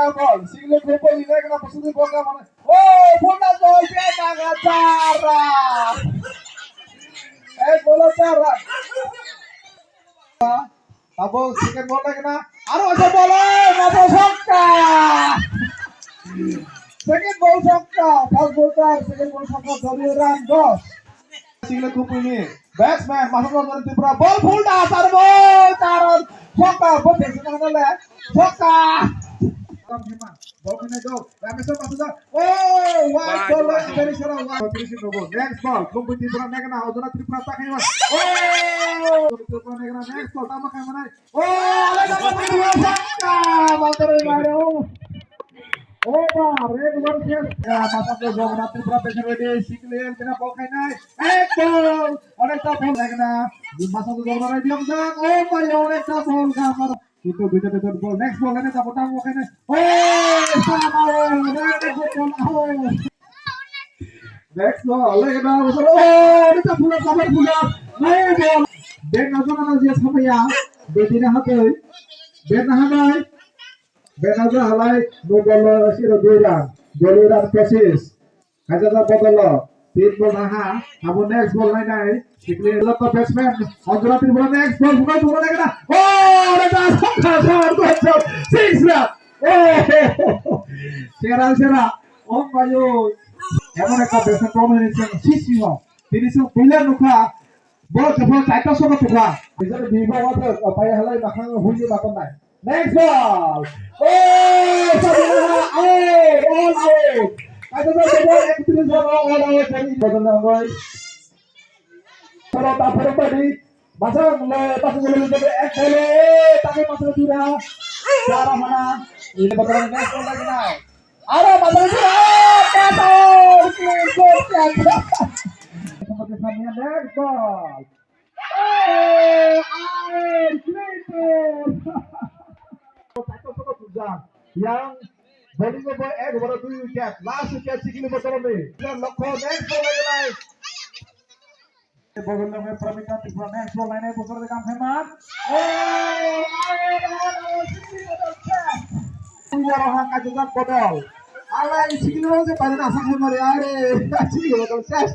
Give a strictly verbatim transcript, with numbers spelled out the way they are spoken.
Bol, single group ni lek na pasudi bol ka mane. Oh, bol na joi pe na ga chara. Eh, bol chara. Abo second ball lagi na. Aro asa bol, eh, mabo sokka. Second ball sokka. First ball tar, second ball sokka. Dori run dos. Single group ni batsman, masuk lo dari Tripura. Bol full da, tar bol, tar sokka. Bol de sini mana le? Sokka. Bol kena do. Rameswar Pasuda. Oh, wide ball, very sara wide. Next ball. Kumpi Tripura nega na, Ojona Tripura tak hai. Oh, Tripura nega na, next ball. Tama kai mana? Oh, ada dapat Tripura sokka. Mantar maro. Oh, ba, red one field. Ya, masuk ke Ojona Tripura pesan ready. Sikil kena ball kai nai. Ek ball. Onek ta ball nega na. Masuk ke Ojona ready. Oh, ba, onek ta ball ka. Itu duita duita ball. Next ball ini dapat tanggung kene. Oh, sama. Next ball. Lagi na bosor. Oh, ini tak pula, sabar pula. Ayo ball. Ben aja na dia sama ya. Ben ini hati. Ben na hati. Ben aja halai. No ball siro duira. Duira pesis. Kaisa da bodolo. Tin ball na ha. Abo next ball nai nai. Sikli loko batsman. Ojona Tripura next ball. Bukan bukan lagi na. Oh, ada sokka, sokka, sokka. Six run. Oh, sera, sera. Oh, mayo. Emon ekta batsman combination. Sisi ho. Finish ho. Bila nukha. Bol khe bol chaita sokka tukha. Bisa di bawah tu. Apa ya halai bakang huyu bakang nai. Next ball. Oh, sabuna out, all out. Kaisa ball, ball, ekatris run, all out, dari botol nangoi. Pero tak pero tadi, masa mulai pas mulai mulai ek ball, tapi masa dura. Cara mana? Ini botol next ball lagi now. Ada masa dura, kata, clean ball, next ball. Yang bowling boy ek over dui wicket, last wicket sikili botol ni. Lokho next ball lagi nai. Botol ni Pramita Tripura next ball line botol de kam kheman. Oh, air, air, air, sikili botol. Punya roha kajak botol. Alai sikili botol de pada nasa kheman are. Sikili botol ses.